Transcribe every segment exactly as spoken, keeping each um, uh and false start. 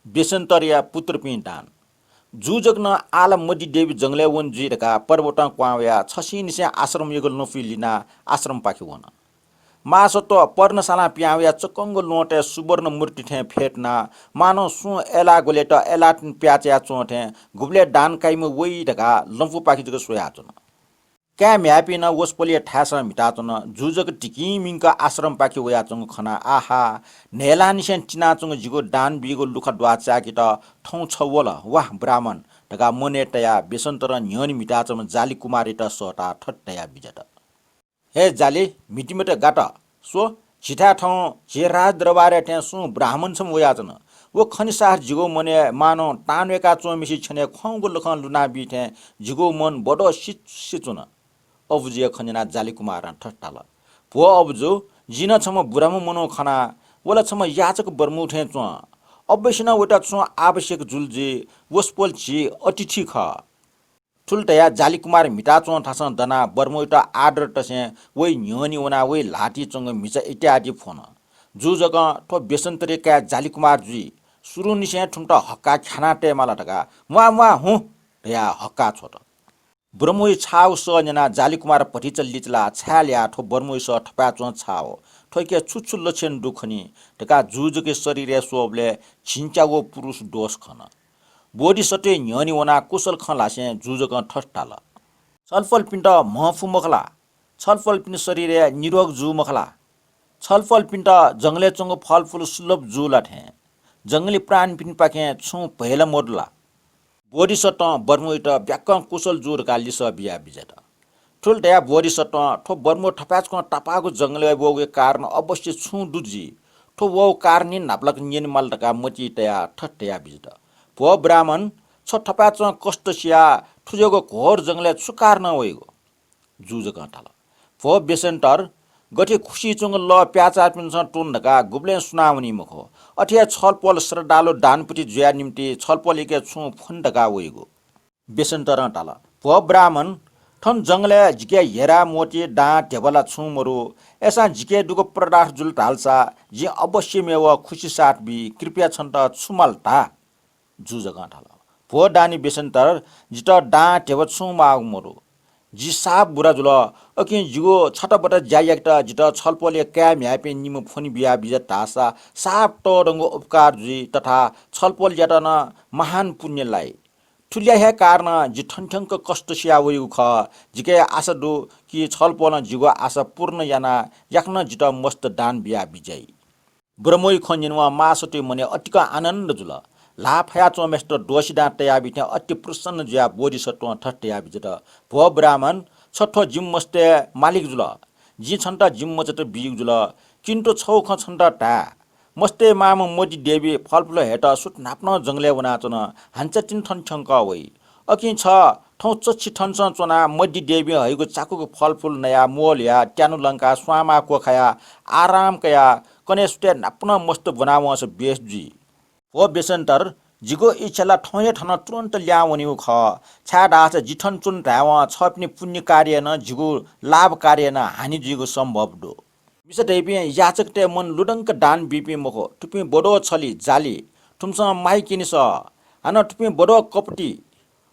बेसन्तरया पुत्रपिं दान। जु जक नं आः ला मदि देवी जंगलय् वने जुइ धकाः पर्वतं क्वहां वयाः छसिंनिसें आश्रमयागु लँपुइ लिनाः आश्रमपाखे वन। महासत्व पर्णशालां पिहां वयाः चकंगु ल्वहँतय् सुवर्ण मूर्ति थें फ्यतुनाः मानं सुं अय्लाः ग्वलय्त अय्लाः तिनि प्याःचाया च्वं थें गुबलय् दान काइम्ह वइ धकाः लँपुपाखे जक स्वयाच्वन। काय् म्ह्याय्पिं नं वसपोलया थाय्सं म्हिताच्वन। जु जक धिकिं मिंक आश्रमपाखे वयाच्वंगु खनाः आहा, न्हय्लाःनिसें तिनाच्वंगु जिगु दान बीगु लुखा द्वाः चाय्केत थौं छ वल, वाह ब्राह्मण धकाः मनय् तयाः बेसन्तरं न्ह्यःने म्हिताच्वंम्ह जालिकुमारयात सःताः थथे धयाः बिज्यात। हे जालि, म्हितिमत गात। स्व, झीथाय् थौं झी राजदरबारय् थें सुं ब्राह्मण छम्ह वयाच्वन। व खनिसाथ जिगु मनय् मानं तां न्वय्काच्वंम्हेसिगु छ्यनय् ख्वाउँगु लखं लुनाबी थें जिगु मन बडो सिचुसिचुन। अबुजुया खँ न्यनाः जालिकुमारं थथे धाल, भो अबुजु, जिं नं छम्ह ब्राह्मण मनू खना, व ला छम्ह याचक ब्रह्मु थें च्वं। अवश्य नं वयात छुं आवश्यक जुल जुइ, वसपोल झी अतिथि खः। थुलि धयाः जालिकुमार म्हिताच्वं थासं दनाः ब्रह्मयात आदर तसें वइ न्ह्यःने वनाः वइ ल्हातिइ च्वंगु म्हिचा इत्यादि फ्वन। जु जकं थ्व बेसन्तरया काय् जालिकुमार जुइ, सुरुंनिसें थुमित हक्काः ख्यानाः तयेमाल धकाः म्वाः म्वाः हुँ धयाः हक्काः छ्वत। ब्रह्मया छाःगु सः न्यनाः जालिकुमार भतिचा लिचिलाः छाय् ल्ह्याः थ्व ब्रह्मया सः थपाय् च्वं छाः, थ्वके छु छु लक्षण दु खनी धकाः जु जकया शरीरय् स्वःबलय् झिंच्यागू पुरुष दोष खन। बोधिसत्वया न्ह्यःने वनाः कुशल खँ ल्हासें जु जकं थथे धाल, छलपोलपिन्त म्हं फु मखु ला? छलपोलपिनि शरीरय् निरोग जू मखु ला? छलपोलपिन्त जंगलय् च्वंगु फलफुल सुलभ जू ला थें जंगली प्राणीपिनिपाखें छुं भय ला मदु ला? बोधिसत्वं ब्रह्मयात ब्याक्कं कुशल जू धकाः लिसः बियाः बिज्यात। थुलि धयाः बोधिसत्वं थ्व ब्रह्मु थपाय्‌चकं तापाःगु जंगलय् वःगुया कारण अवश्य छुं दु जुइ। थ्व वःगु कारणं न्हापालाक न्यनेमाल धकाः मतिइ तयाः थथे धयाः बिज्यात, भो ब्राह्मण, छ थपाय्‌चकं कष्ट सियाः थुज्याःगु घोर जंगलय् छु कारणं वइगु? जु जकं धाल, भो बेसन्तर, गथे खुसिइ च्वंगु लः प्याःचाःपिन्सं त्वन धकाः गुबलें सुनावनी मखु, अथे हे छलपोल श्रद्धालु दानपति जुया निम्तिं छलपोलयाके छुं फ्वने धकाः वइगु। बेसन्तरं धाल, भो ब्राह्मण, थन जंगलय् जिके हीरा मोती दां ध्यबा ला छुं मरु। अय्‌सां जिके दुगु पदार्थ जुल धालसा जिं अवश्य मेवं खुसी साथ बी। कृपया छन्त छु माल धा। जु जकं धाल, भो दानी बेसन्तर, जितः दां ध्यबा छुं माःगु मरु। जि साप बुरा जुल, अकिं जिगु छताबता ज्या याकेत जितः छलपोलया काय् म्ह्याय्‌पिं निम्ह फ्वने बिया बिज्यात धाःसा साप तःधंगु उपकार जुइ तथा छलपोलयात नं महान पुण्य लाइ। थुलिया हे कारणं जि थन थ्यंक कष्ट सिया वइगु खः। जिके आशा दु कि छलपोलं जिगु आशा पूर्ण यानाः याकनं जितः मस्त दान बिया बिज्याइ। ब्रह्मया खँ न्यनेवं महासत्वया मनय् अतिकं आनन्द जुल। ल्हाः फयाच्वंम्हेसित द्वःसिदां तयाबी थें अति प्रसन्न जुयाः बोधिसत्वं थथे धयाः बिज्यात, भो ब्राह्मण, छ थ्व जिमि मस्तय् मालिक जुल। जिं छन्त जिमि मचात बीगु जुल, किन्तु छगू खँ छन्त धाये। मस्तय् मांम्ह मदि देवी फलफुल हयेत सुथ न्हापां जंगलय् वनाच्वन, हान्चा तिनि थन थ्यंकः वइ। अकिं छ थौं चच्छि थनसं च्वनाः मदि देवीं हइगु चाकुगु फलफुल नयाः मोल हुयाः त्यानु लंकाः स्वांमाः क्वखायाः आराम कयाः कन्हय् सुथय् न्हापां मस्त ब्वनावंसा बेस जुइ। भो बेसन्तर, जिगु इच्छा ला थौं हे थन तुरुन्त ल्याहां वनेगु खः, छाय्‌धाःसा जि थन च्वन धायेवं छःपिनि पुण्य कार्यय् नं जिगु लाभ कार्यय् नं हानि जुइगु सम्भव दु। मिसा धइपिं याचकतय् मन लुधंक दान बीपिं मखु, थुपिं बद्वः छली, जाली, थुमिसं माइ क्यने सः। हानं थुपिं बद्वः कपटी।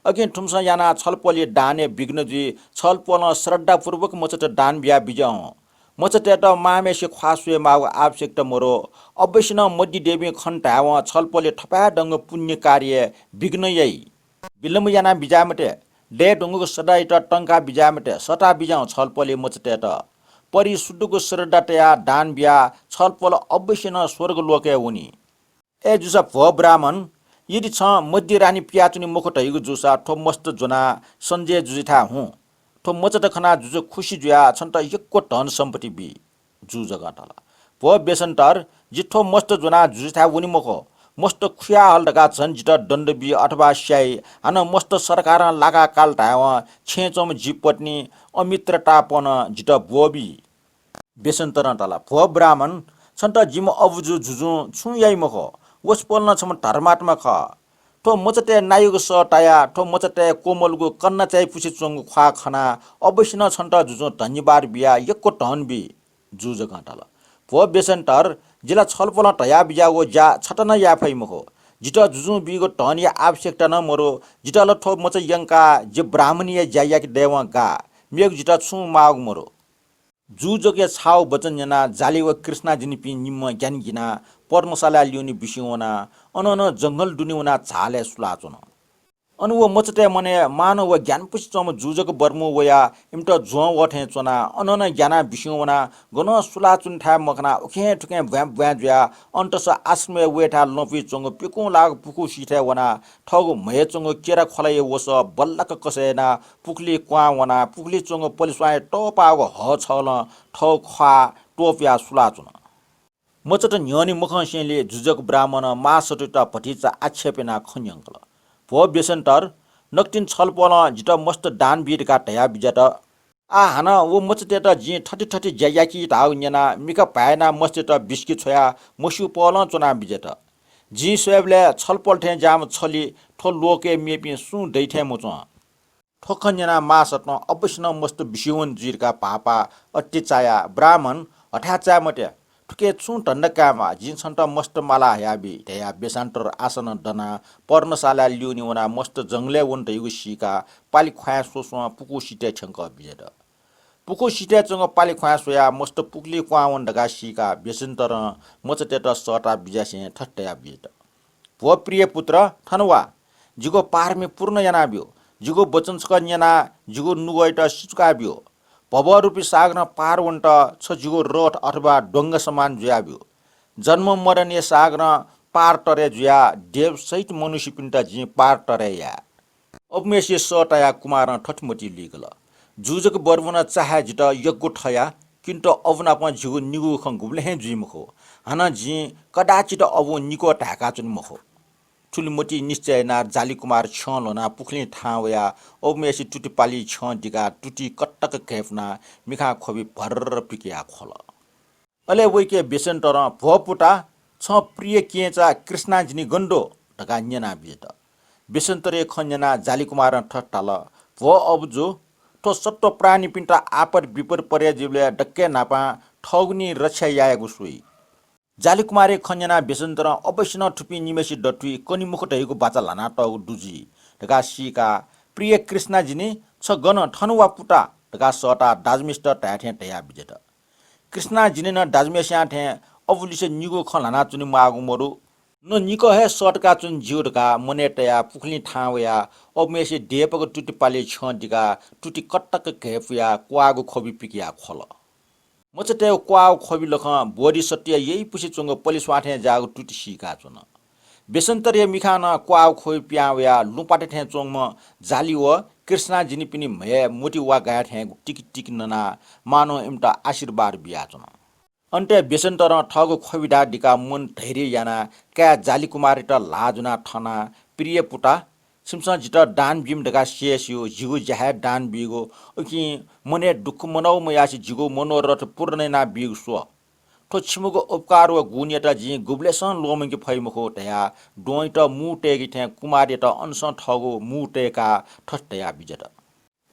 अकिं थुमिसं यानाः छलपोलया दानय् विघ्न जुइ। छलपोलं श्रद्धापूर्वक मचात दान बिया बिज्याहुँ। मचातय्‌त मांम्हेसिया ख्वाः स्वये माःगु आवश्यकता मरु। अवश्य नं मदि देवीं खन धायेवं छलपोलया थपाय्‌धंगु पुण्य कार्यय् विघ्न याइ। विलम्ब याना बिज्याये मते। दये धुंकूगु सदायात तंका बिज्याये मते। सःता बिज्याहुँ छलपोलया मचातय्‌त। परिशुद्धगु श्रद्धा तयाः दान बियाः छलपोल अवश्य नं स्वर्गलोकय् वनी। अय्‌जूसा भो ब्राह्मण, यदि छं मदि रानी पियाच्वनी मखु धइगु जूसा थ्व मस्त ज्वनाः सञ्जय जुजुयाथाय् हुँ। थ्व मचात खनाः जुजु खुसी जुयाः छन्त यक्व धन सम्पत्ति बी। जु जकं धाल, भो बेसन्तर, जि थ्व मस्त ज्वनाः जुजुयाथाय् वने मखु। मस्त खुयाहल धकाः झन जितः दण्ड बी अथवा स्याइ। हानं मस्त सरकारं लाकाः काल धायेवं छेँय् च्वंम्ह जि पत्नी अमित्रतापनं जितः ब्वःबी। बेसन्तरं धाल, भो ब्राह्मण, छन्त जिम्ह अबुजु जुजुं छुं याइ मखु। वसपोल नं छम्ह धर्मात्मा खः। थ्व मचातय् नायःगु सः तायाः थ्व मचातय् क्वमलुगु कन्ना चायापुसे च्वंगु ख्वाः खनाः अवश्य नं छन्त जुजुं धन्यवाद बियाः यक्व धन बी। जु जकं धाल, भो बेसन्तर, जि ला छलपोलं धया बिज्याःगु ज्या छता नं याये फइ मखु। जितः जुजुं बीगु धनया आवश्यकता नं मरु। जितः ला थ्व मचा यंकाः जि ब्राह्मणया ज्या याके दयेवं गाः। मेगु जितः छुं माःगु मरु।" जूजकया छाःगु वचन न्यनाः जालि व कृष्णाजिनिपिं निम्हं ग्यानाः गिनाः पर्णशालाया ल्यूने बिस्युं वनाः अन नं जंगल दुने वनाः झालय् सुलाच्वन। अन व मचातय् मनय् मांनं व ग्यानापुसे च्वंम्ह जूजक बर्मु वयाः इमित ज्वं वः थें च्वनाः अन नं ग्यानाः बिस्युं वनाः गनं सुलाच्वने थाय् मखनाः उखें थुखें ब्वाँय् ब्वाँय् जुयाः अनतस आश्रमय् वयेथाय् लँपुइ च्वंगु प्यकुं लाःगु पुखू सिथय् वनाः थःगु म्हय् च्वंगु केरा ख्वलाया वसः बल्लाक कसाः यानाः पुखुलिइ क्वहां वनाः पुखुलिइ च्वंगु पलेस्वांया तःपाःगु हः छगलं थःगु ख्वाः त्वपुयाः सुलाच्वन। मचात न्ह्यःने मखंसेंलि जूजक ब्राह्मणं मांसतुइत भतिचा आक्षेप यानाः खँ न्यंकल। भो बेसेन्तर, नकतिनि छलपोलं जितः मस्त दान बी धकाः धया बिज्यात। आः हानं व मचातय्त जिं थथे थथे ज्या याकी धाःगु न्यनाः मिखा भाय् यानाः मस्तय्त बिस्के छ्वयाः मस्यू पहलं च्वना बिज्यात। जिं स्वयेबलय् छलपोल थें ज्याःम्ह छलि थ्व लोकय् मेपिं सुं दइ थें मच्वं। थ्व खँ न्यनाः मांसतं अवश्य नं मस्त बिस्युं वने जुइ धकाः भाःपाः अति चायाः, ब्राह्मण, हथाय् चाये मते, थुके छुं धन्दा कायेमाः, जिं छन्त मस्त माला हयाबी धयाः बेसेन्तर आसनं दनाः पर्णशालाय् ल्यूने वनाः मस्त जंगलय् वन धइगु सीकाः पालि ख्वाँय् स्वस्वं पुखू सिथय् थ्यंकः बिज्यात। पुखू सिथय् च्वंगु पालि ख्वाँय् स्वयाः मस्त पुखुलिइ क्वहां वन धकाः सीकाः बेसेन्तरं मचातय्त सःता बिज्यासें थथे धया बिज्यात। भो प्रिय पुत्र, थन वा। जिगु पारमि पूर्ण यानाब्यु। जिगु वचन छकः न्यनाः जिगु नुगःयात सिचुकाब्यु। भवरूपी सागरं पार वनेत छ जिगु रथ अथवा द्वंगा समान जुयाब्यु। जन्म मरणया सागरं पार तरे जुयाः देव सहित मनुष्यपिन्त जिं पार तरे याये। अबुम्हेसिया सः तायाः कुमारं थथे मतिइ लुइकल, जूजक बर्मु नं चाहे जितः यक्व थया, किन्तु अबु नाप जिगु निगूगु खँ गुबलें हे जुइ मखु। हानं जिं कदाचित अबुं निकः धाय्काच्वने मखु। थुलि मतिइ निश्चय यानाः जालि कुमार छ्यं ल्ह्वनाः पुखुलिं थाहां वयाः अबुम्हेसिया तुति पालिइ छ्यं दिकाः तुति कतक घय्पुनाः मिखां ख्वबि भर्र पिकयाः ख्वल। अले वइके बेसेन्तरं, भो पुता, छं प्रिय केहेँचा कृष्णाजिनि गन दु धकाः न्यना बिज्यात। बेसेन्तरया खँ न्यनाः जालि कुमारं थथे धाल, भो अबु जु, थ्व सत्त्व प्राणीपिन्त आपत विपत परे जुइबलय् दकलय् न्हापां थःगुनिं रक्षा यायेगु स्वइ। जालि कुमारया खँ न्यनाः बेसेन्तरं अवश्य नं थुपिं निम्हेसित दथुइ कने मखु धइगु बाचा ल्हानातःगु दु जुइ धकाः सीकाः, प्रिय कृष्णाजिनि, छ गन, थन वा पुता धकाः सःताः दाजुम्हेसित धाये थें धया बिज्यात। कृष्णाजिनि नं दाजुम्हेस्यां थें अबुलिसे निगू खँ ल्हानाच्वने माःगु मदु। न निकः हे सःतकाच्वने ज्यू धकाः मनय् तयाः पुखुलिं थाहां वयाः अबुम्हेसिया देय्‌पाक तुति पालिइ छ्यं दिकाः तुति कतक घय्पुयाः क्वाःगु ख्वबि पिकयाः ख्वल। मचातय् क्वाःगु ख्वबि लखं बोधिसत्वया यइपुसे च्वंगु पलेस्वां थें ज्याःगु तुति सीकाच्वन। बेसेन्तरया मिखां नं क्वाःगु ख्वबि पिहां वयाः लुँपाता थें च्वंम्ह जालि व कृष्णाजिनिपिनि म्हय् मोति वा गाये थें तिकि तिकि ननाः मांनं इमित आशीर्वाद बियाच्वन। अन्तय् बेसेन्तरं थःगु ख्वबि दाः दिकाः मन धैर्य यानाः काय् जालि कुमारयात ल्हाः ज्वनाः थनाः, प्रिय पुता, छिमिसं जितः दान बीम्ह धकाः सियास्यू, जिगु ज्या हे दान बीगु, उकिं मनय् दुःख मनौ मयासें जिगु मनोरथ पूर्ण यानाबीगु स्व। थ्व छिमिगु उपकार व गुणयात जिं गुबलेसं ल्वःमंके फइ मखु धयाः द्वहंयात मू तय्‌के थें कुमारयात अनसं थःगु मू तय्‌काः थथे धया बिज्यात।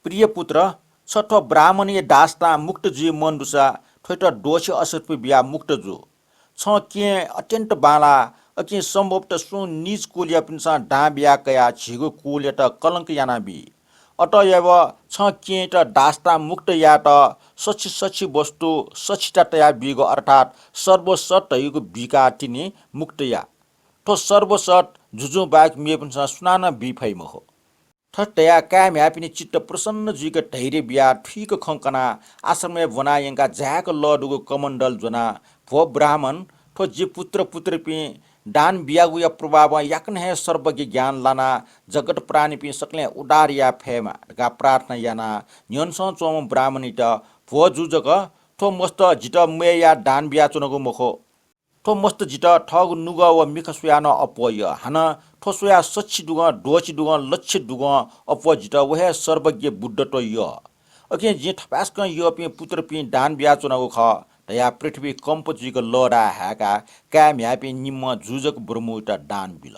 प्रिय पुत्र, छ थ्व ब्राह्मणया दासतां मुक्त जुइ मन दुसा थ्वयात द्वःछि असर्पी बियाः मुक्त जु। छं केहेँ अत्यन्त बांलाः, अकिं सम्भवतः सुं नीच कुलयापिन्सं दां बियाः कयाः झीगु कुलयात कलंक यानाबी। अतएव छं केहेँयात दासतां मुक्त यायेत सछि सछि वस्तु सछिता तयाबीगु अर्थात् सर्वसत धइगु बीकाः तिनि मुक्त या। थ्व सर्वसत जुजुं बाहेक मेपिन्सं सुनानं बी फइ मखु। थथे धयाः काय् म्ह्याय्‌पिनि चित्त प्रसन्न जुइक धैर्य बियाः थुइक खँ कनाः आश्रमय् ब्वना यंकाः जाय्‌क लः दुगु कमण्डल ज्वनाः, भो ब्राह्मण, थ्व जि पुत्र पुत्रीपिं दान बियागुया प्रभावं याकनं हे सर्वज्ञ ज्ञान लानाः जगत प्राणीपिं सकलें उद्धार याये फयेमा धकाः प्रार्थना यानाः न्ह्यःनेसं च्वंम्ह ब्राह्मणयात, भो जूजक, थ्व मस्त जितः मययाः दान बियाच्वनागु मखु। थ्व मस्त जितः थःगु नुगः व मिखा स्वयाः नं अप्वः यः। हानं थ्व स्वयाः सछि दुगं, द्वःछि दुगं, लच्छि दुगं अप्वः जितः व हे सर्वज्ञ बुद्धत्व यः। अकिं जिं थपाय्‌सकं यःपिं पुत्रपिं दान बियाच्वनागु खः धयाः पृथ्वी कम्प जुइक लःधाः हाय्‌काः काय् म्ह्याय्‌पिं निम्हं जूजक ब्रह्मूयात दान बिल।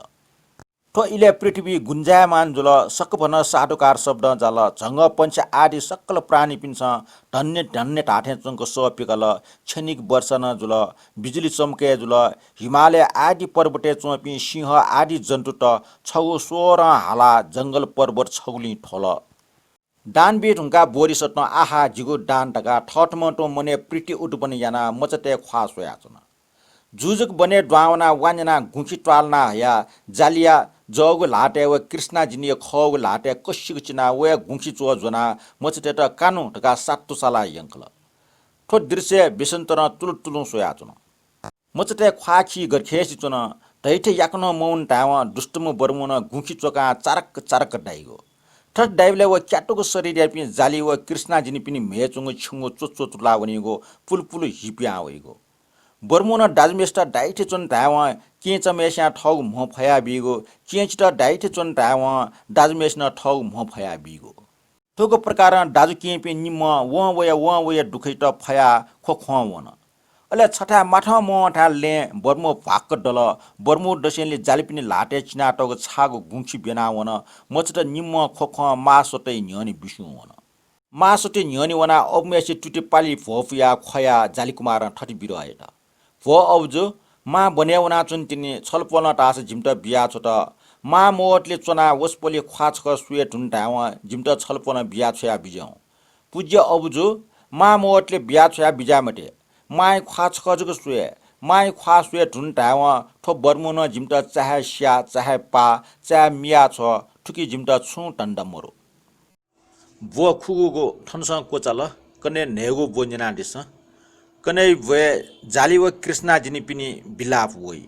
थ्व इलय् पृथ्वी गुंजायमान जुल। सकभनं साधुकार शब्दं जाल। झंगः पंक्षी आदि सकल प्राणीपिन्सं धन्य धन्य धाःथें च्वंक सः पिकाल। क्षणिक वर्षा नं जुल। बिजुली चमकय् जुल। हिमालय आदि पर्वतय् च्वंपिं सिंह आदि जन्तुत छगू स्वरं हालाः जंगल पर्वत छगुलिं थ्वल। दान बी धुंकाः बोधिसत्वं आहा जिगु दान धकाः थःथम्हं तुं मनय् प्रीति उद्दीपन यानाः मचातय् ख्वाः स्वयाच्वन। जुजुक वनय् दुहां वनाः वा न्यनाः गुँखि त्वालना हयाः जालिया जःगु ल्हातय् व कृष्णाजिनीया खःगु ल्हातय् कसिक चिनाः वया गुँखि च्वः ज्वनाः मचातय्त कानु धकाः सात्तु सालाः यंकल। थ्व दृश्य बेसन्तरं तुलुतुलुं स्वयाच्वन। मचातय् ख्वाः खी गरखय्सि च्वन। धैथें याकनं मवन धायेवं दुष्टम्ह बर्मुनं गुँखि च्वकां चारक्क चारक्क दाइगु। थथे दाइबलय् व क्यातुक शरीरयापिं जालि व कृष्णाजिनीपिनि म्हय् च्वंगु छ्यंगू च्वच्वतुलाः वनीगु, पुलपुल हिपियां वइगु। बर्मुनं दाजुम्हय्सित दाइथें च्वन धायेवं केंचाम्हय्सियां थःगु म्ह फयाबीगु, केंचित दाइथें च्वन धायेवं दाजुम्हय्सिनं थःगु म्ह फयाबीगु। थुगु प्रकारं दाजुकिजापिं निम्हं वं वया वं वया दुःखयात फयाः ख्वख्वं वन। अले छथाय् माथं मवंथाय् लँय् बर्मु भ्वाक्क दल। बर्मु दसेंलि जालिपिनि ल्हातय् चिनातःगु छाःगु गुँखि ब्यनाः वन। मचात निम्हं ख्वख्वं माः स्वतय् न्ह्यःने बिस्युं वन। माः स्वतय् न्ह्यःने वनाः अबुम्हय्सित तुति पालि भ्वपुयाः ख्वयाः जालिकुमारं थथे बिरोह यात, भ्व अबुजु, मां वनय् वनाच्वन तिनि, छलपोलं धाःसा जिमित बियाछ्वत। मां मवतले च्वनाः वसपोलया ख्वाः छकः स्वये धुन धायेवं जिमित छलपोलं बियाछ्वया बिज्याहुँ। पुज्य अबुजु, मां मवतले बियाछ्वया बिज्याये मते। मांया ख्वाः छकः जक स्वये। मांया ख्वाः स्वये धुन धायेवं थ्व बर्मुनं जिमित चाहे स्या, चाहे पाः, चाहे मियाछ्व, थुकी जिमित छुं धन्दा मरु। भ्व खुगूगु थनसं क्वचाल, कन्हय् न्हय्गू भ्व न्यनादिसँ। कन्हय् भ्वय् जालि व कृष्णाजिनीपिनि विलाप वइ।